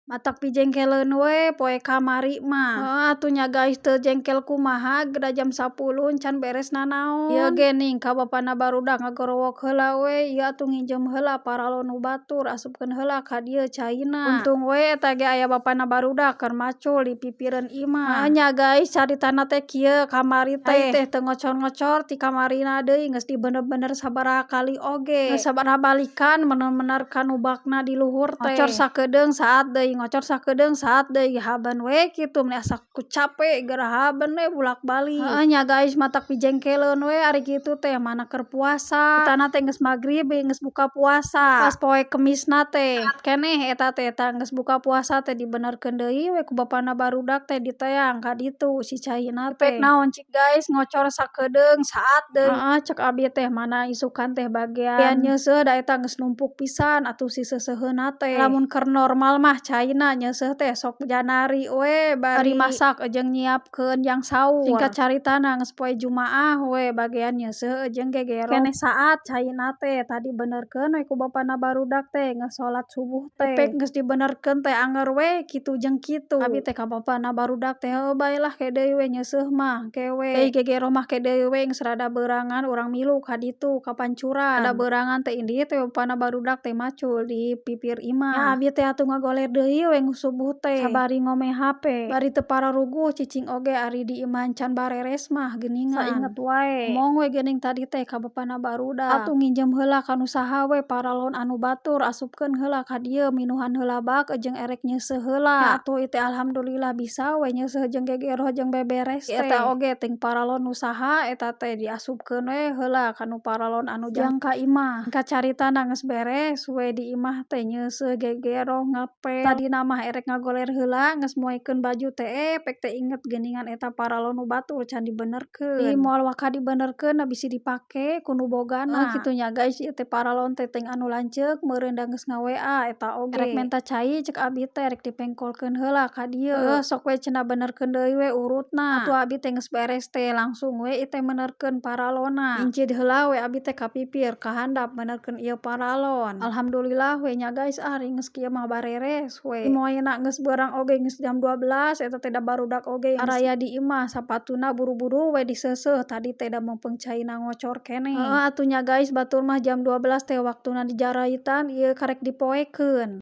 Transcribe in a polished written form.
Matak dijengkeleun we poe kamari mah. Heuh atuh nya guys, teu jengkel kumaha geura jam 10 can beres nanaon. Ieu ge ning ka bapana barudak ngagorowok heula we ieu atuh nginjem heula paralon nu batur, asupkeun heula ka dieu caina. Untung we eta ge aya bapana barudak keur macul di pipireun imah. Heuh nya guys, caritana teh kieu, kamari teh cai teh teu ngocor-ngocor ti kamarina deui, geus dibener-bener sabaraha kali oge, geus sabaraha balikan bener-bener kanu bakna di luhur teh. Ngocor sakedeung saat deui, ngocor sakedeung saat deui, haben we kitu, meuni asa ku cape geura haben we bulak balik. Heuh nya guys, matak dijengkeleun we ari kitu teh, mana keur puasa. Caritana teh geus magrib geus buka puasa pas poe Kemisna teh keneh eta teh. Tah, geus buka puasa teh dibenerkeun deui we ku bapana barudak teh, diteang ka ditu si caina teh. Pek naon cik guys, ngocor sakedeung saat deui. Heeh, cek abi teh mana isukan teh bagian nyeuseuh, da eta geus numpuk pisan atuh si seuseuheunna teh. Lamun keur normal mah caina nyeuseuh teh sok janari we, bari masak jeung nyiapkeun jang saur. Singkat caritana, geus poe Jumaah we bagian nyeuseuh jeung gegero keneh saat caina teh. Tadi benerkeun we ku bapana barudak teh geus salat Subuh teh. Pek geus dibenerkeun teh anger we kitu jeung kitu. Abi teh ka bapana barudak teh, "Heuh bae lah, ke deui we nyeuseuh mah, ke we deui gegero mah, ke deui we." Geus rada beurangan urang milu ka ditu ka pancuran. Rada beurangan teh indit we bapana barudak teh macul di pipir imah. Nya abi teh atuh ngagoler deui we nu Subuh teh sabari ngome hape, bari teu pararuguh cicing oge ari di imah can bareres mah geuningan. Sainget wae, ngomong we geuning tadi teh ka bapana barudak, "Atuh nginjem heula ka nu saha we paralon anu batur, asupkeun heula ka dieu, minuhan heula bak jeung erek nyeuseuh heula." Nya atuh ieu teh alhamdulillah bisa we nyeuseuh jeung gegero jeung beberes teh. Eta oge ting paralon nu saha eta teh, diasupkeun we heula kanu paralon anu jang ka imah. Singkat caritana, geus beres we di imah teh, nyeuseuh, gegero, ngapel. Tadina mah erek ngagoler heula geus moekeun baju teh, eh pek teh inget geuningan eta paralon nu batur can dibenerkeun. Moal waka dibenerkeun bisi dipake ku nu bogana. Kitu nya guys, ieu teh paralon teh teuing anu lanceuk meureun da geus nga-WA eta oge. "Rek menta cai," cek abi teh, "rek dipengkolkeun heula ka dieu. Heuh sok we cenah, benerkeun deui we urutna." Atuh abi teh geus beres teh langsung we ieu teh menerkeun paralonna. Incid heula we abi teh ka pipir ka handap menerkeun ieu paralon. Alhamdulillah we nya guys, ari geus kieu mah bareres we. Moena geus beurang oge geus jam 12 eta teh, da barudak oge araya di imah, sapatuna buru-buru we diseuseuh tadi teh, da meungpeung caina ngocor keneh. Heuh atuh nya guys, batur mah jam 12 teh waktuna dijaraitan, ieu karek dipoekeun.